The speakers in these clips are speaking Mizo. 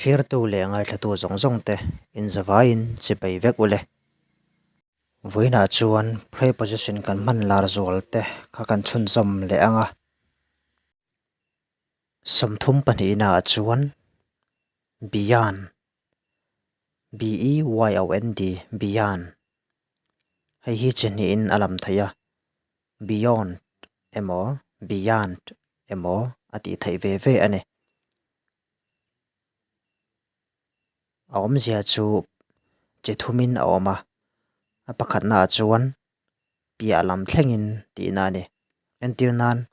Thlirtu leh ngaithlatu zawng zawng te inzavaiin chipei vek ule. Vawiinah chuan preposition kan hman lar zual te kha kan chhunzawm leh ang a. 32 ah chuan beyond, B-e-y-o-n-d, beyond, hei hi chi hnihin a lam theih a, beyond emaw beyond emaw a tih theih ve ve a ni. A awmzia chu chi thumin a awm a, a pakhatnaah chuan piah lam thlengin tihna a ni. Entir nan,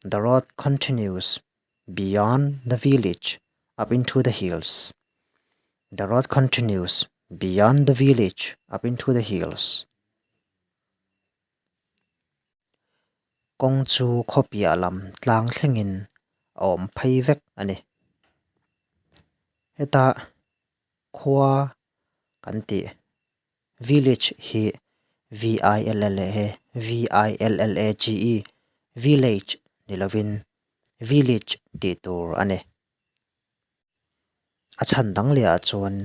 The road continues beyond the village up into the hills. The road continues beyond the village up into the hills. Kawng chu khaw piah lam tlang thlengin a awm phei vek a ni. Heta khua kan tih village hi V-I-L-L-A V-I-L-L-A-G-E village ni lovin village tih tur a ni. A chhan dang leh ah chuan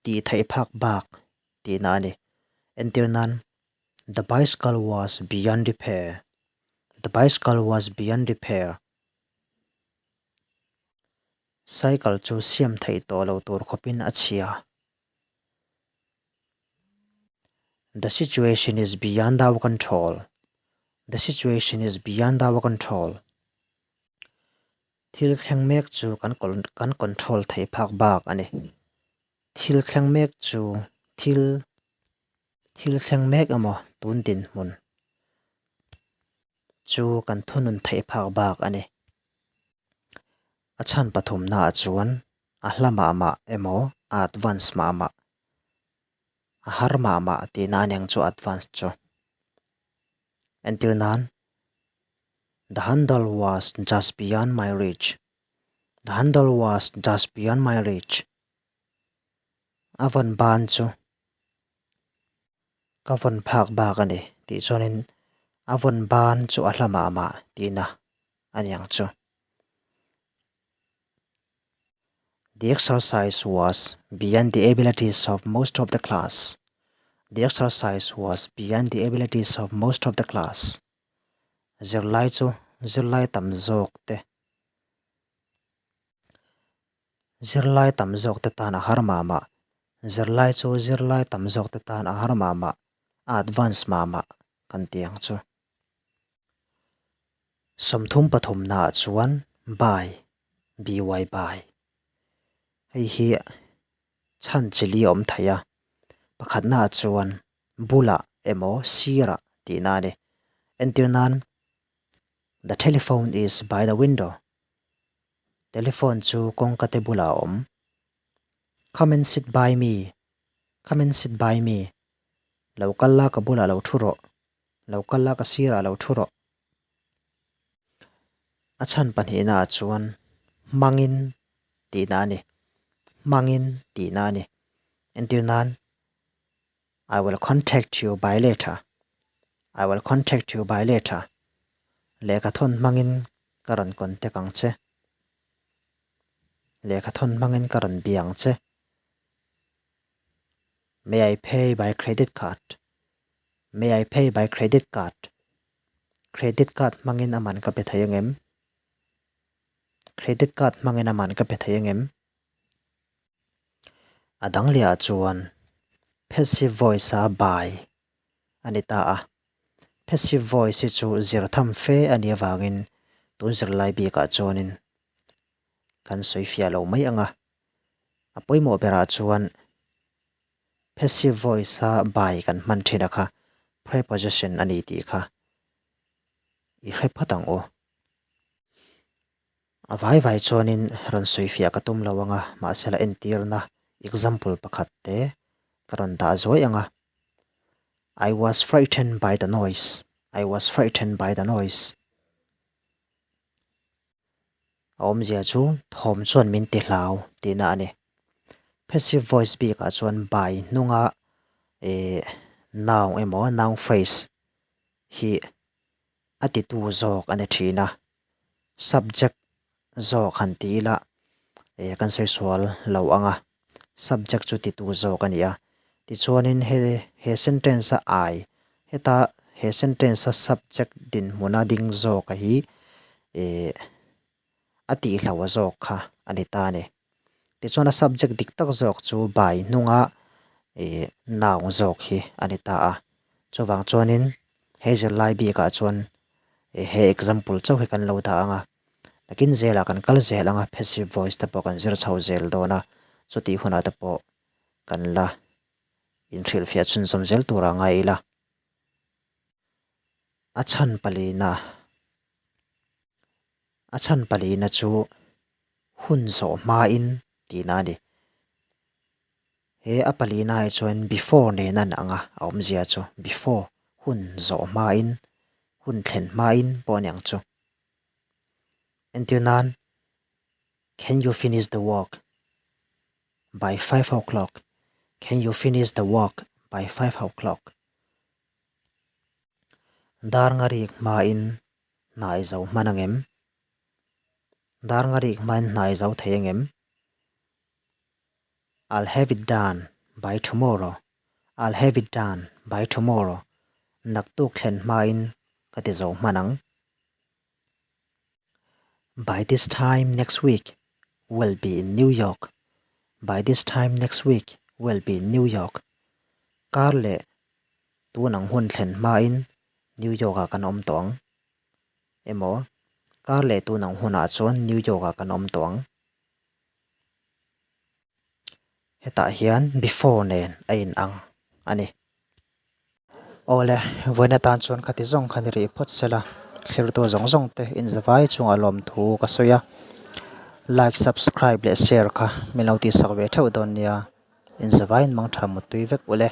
tih theih phak bak tihna a ni. Entir nan The bicycle was beyond repair The bicycle was beyond repair Cycle chu siam theih tawh lo tur khawpin a chhia. The situation is beyond our control The situation is beyond our control Thil thleng mek chu kan kan control theih phak bak a ni. Thil thleng mek chu thil thil thleng mek emaw tun dinhmun chu kan thunun theih phak bak a ni. A chhan pathumnaah chuan a hla mah mah emaw a advance mah mah, a har mah mah tihna a niang chu advance chu. Entir nan, The handle was just beyond my reach, The handle was just beyond my reach. A vawn ban chu ka vawn phak bak a ni tih chuanin a vawn ban chu a hla mah mah tihna a niang chu. The exercise was beyond the abilities of most of the class. The exercise was beyond the abilities of most of the class. Zirlai chu zirlai tam zawk te Zirlai tam zawk te tan a har mah mah. Zirlai chu zirlai tam zawk te tan a har mah mah, a advance mah mah kan ti ang chu. 30 pathumnaah chuan by, BY by. Hei hi chhan chi li a awm thei a, pakhatnaah chuan bulah emaw sirah tihna a ni. Entir nan, The telephone is by the window. Telephone chu kawngka te bulah a awm. Come and sit by me, Come and sit by me, Lo kal la ka bulah lo thu rawh, Lo kal la ka sirah lo thu rawh. A chhan pahnihnaah chuan hmangin tihna a ni, hmangin tihna a ni. Entir nan, I will contact you by later, I will contact you by later, Lehkha thawn hmangin ka rawn contact ang che. Lehkha thawn hmangin ka rawn bia ang che. May I pay by credit card? May I pay by credit card? Credit card hmangin a man ka pe thei angem? Credit card hmangin a man ka pe thei angem? A dang lehah chuan passive voice a by a ni ta a. Passive voice hi chu zir tham fe a nih avangin tun zirlai bikah chuanin kan sawi fiah lo mai ang a. A pawimawh berah chuan passive voice a by kan hman thin a kha preposition a ni tih kha i hre phawt ang u. A vai vai chuanin rawn sawi fiah ka tum lo ang a, mahse la entirna example pakhat te ka rawn dah zuai ang a. I was frightened by the noise, I was frightened by the noise. A awmzia chu thawm chuan min ti hlau tihna a ni. Passive voice bikah chuan by hnunga eh noun emaw noun phrase hi a titu zawk a ni thin a. Subject zawk han ti ila Eh kan sawi sual lo ang a, subject chu titu zawk a ni a. Tichuanin he he sentence a I heta he sentence a subject dinhmuna ding zawka hi eh a tihloh a zawk kha a ni ta a ni. Tichuan a subject dik tak zawk chu by hnunga ih noun zawk hi a ni ta a. Chuvang chuanin he zirlai bikah chuan he example chauh hi kan lo dah ang a. Nakin zelah kan kal zel ang a, passive voice te pawh kan zir chho zel dawn a, chutih hunah te pawh kan la inhrilhfiah chhunzawm zel tur a ngai ila. A chhan palina A chhan palina chu hun zawh hmain tihna a ni. He a palina hi chuan before nen a ang a, a awmzia chu before hun zawh hmain, hun thlen hmain pawh a ni ang chu. Entir nan, Can you finish the work by 5 o'clock? Can you finish the work by 5 o'clock? Dar nga rik hmain hna i zo hman ang em? Dar nga rik hmain hna i zo thei ang em? I'll have it done by tomorrow. I'll have it done by tomorrow. Naktuk thlen hmain ka ti zo hman ang. By this time next week, we'll be in New York. By this time next week, we'll be in New York. Kar leh tun ang hun thlen hmain New York-ah kan awm tawh ang. Emaw, kar leh tun ang hunah chuan New York-ah kan awm tawh ang. Hetah hian before nen a inang a ni. Awle, vawiin atan chuan khati zawng kha ni rih phawt sela, thlirtu zawng zawng te inzavai chungah lawmthu ka sawi a, like, subscribe leh share kha min lo tihsak ve theuh dawn nia, inzavaiin mangtha muttui vek ule.